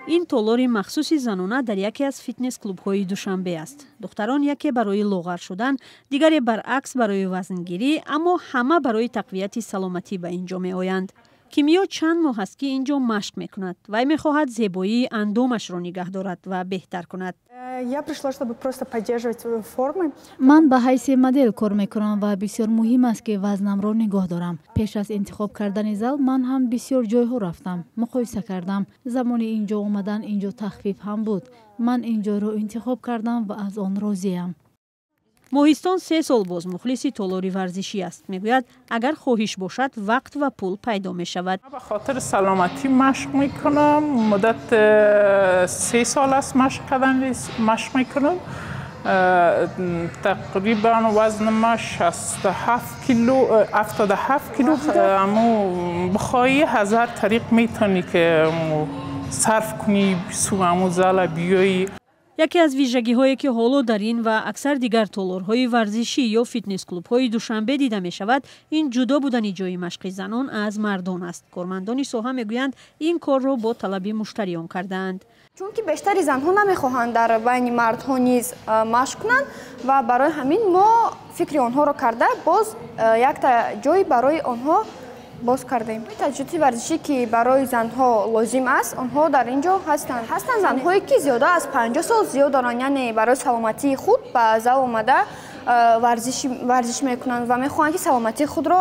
Ин толори махсуси занона дар яке аз фитнес-клубҳои Душанбе аст. Духтарон яке барои лоғар шудан, дигаре баръакс барои вазнгирӣ, аммо ҳама барои тақвияти саломатӣ ба ин ҷо меоянд. Кимиё чанд моҳ аст, ки ин ҷо машқ мекунад. Вай мехоҳад зебоии андомашро нигаҳ дорад ва беҳтар кунад. Я пришла, чтобы просто поддерживать формы. Ман ба ҳайси модел кор мекунам ва бисёр муҳим аст, ки вазнамро нигоҳ дорам. Пеш аз интихоб кардани зал ман ҳам бисёр ҷойҳо рафтам, муқоиса кардам. Замони ин ҷо омадан, ин ҷо тахфиф ҳам буд. Ман ин ҷойро интихоб кардам ва аз он розиям. Моҳистон 3 сол боз мухлиси толори варзишӣ аст. Мегӯяд, агар хоҳиш бошад, вақт ва пул пайдо мешавад. Ба хотири саломатӣ машқ мекунам. Муддат 3 сол аст машқ кардан, машқ мекунам. Тақрибан вазни ма 67 кило, 77 кило. Аммо бихоҳӣ, ҳазар тариқ метавонӣ, ки сарф кунӣ, су аму зала биёӣ. Яке аз вижагиҳое, ки ҳоло дар ин ва аксар дигар толорҳои варзишӣ ё фитнес-клубҳои Душанбе дида мешавад, ин ҷудо будани ҷои машқи занон аз мардон аст. Кормандони соҳа мегӯянд, ин корро бо талаби муштариён кардаанд. Чунки бештари занҳо намехоҳанд дар байни мардҳо низ машқ кунанд ва барои ҳамин мо фикри онҳоро карда, боз якта ҷой барои онҳо боз кардем. Таҷҳизоти варзишӣ, ки барои занҳо лозим аст, онҳо дар ин ҷо ҳастанд. Ҳастанд занҳое, ки зиёда аз 50 сол зиёд доранд, яъне барои саломатии худ ба зал омада варзиш мекунанд ва мехоҳанд, ки саломатии худро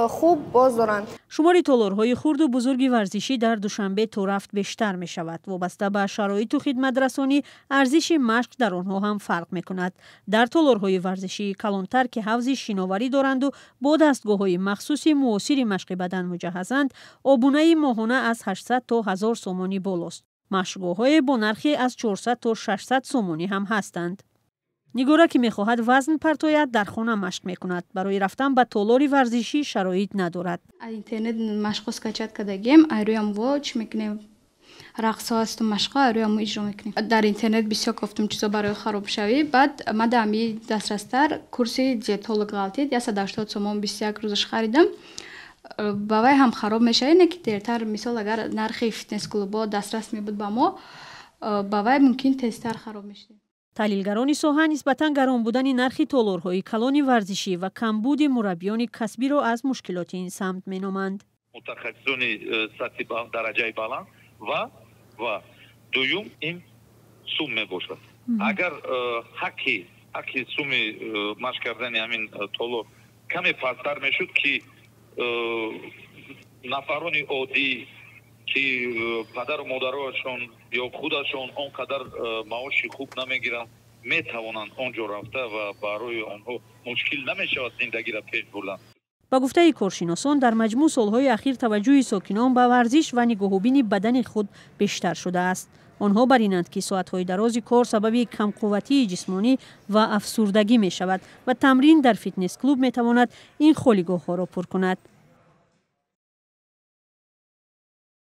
хуб боз доранд. Шумори толорҳои хурду бузурги варзишӣ дар Душанбе торафт бештар мешавад. Вобаста ба шароиту хидматрасонӣ, арзиши машқ дар онҳо ҳам фарқ мекунад. Дар толорҳои варзишии калонтар, ки ҳавзи шиноварӣ доранду бо дастгоҳҳои махсуси муосири машқи бадан муҷаҳҳазанд, обунаи моҳона аз 800 то 1000 сомонӣ болост. Машқгоҳҳое бо нархи аз 400 то 600 сомонӣ ҳам ҳастанд. Нигора, ки мехоҳад вазн партояд, дар хона машқ мекунад. Барои рафтан ба толори варзишӣ шароит надорад. Аз интернет машқҳо скачать кардагем, айрӯям во чӣ мекунем, рақсҳо ҳасту машқҳо айрӯям иҷро мекунем. Дар интернет бисёр кофтум чизо барои харобшавӣ. Баъд ма дар дастрастар курси диетолог ғалтид, 180 сомон, 21 рӯзаш харидам. Ба вай ҳам хароб мешавад, не ки дертар. Мисол, агар нархи фитнес-клубҳо дастрас мебуд ба мо, ба вай мумкин тезтар хароб мешудем. Таҳлилгарони соҳа нисбатан гарон будани нархи толорҳои калони варзишӣ ва камбуди мураббиёни касбиро аз мушкилоти ин самт меноманд. Мутахассисони сатҳи дараҷаи баланд ва дуюм ин сум мебошад. Агар ҳаққи суми машқ кардани ҳамин толор каме пасттар мешуд, ки нафарони оддӣ, ки падару модароашон ё худашон он қадар маоши хуб намегиранд, метавонанд он ҷо рафта ва барои онҳо мушкил намешавад зиндагиро пеш бурдан. Ба гуфтаи коршиносон, дар маҷмӯъ солҳои ахир таваҷҷӯҳи сокинон ба варзиш ва нигоҳубини бадани худ бештар шудааст. Онҳо бар инанд, ки соатҳои дарози кор сабаби камқувватии ҷисмонӣ ва афсурдагӣ мешавад ва тамрин дар фитнес-клуб метавонад ин холигоҳҳоро пур кунад.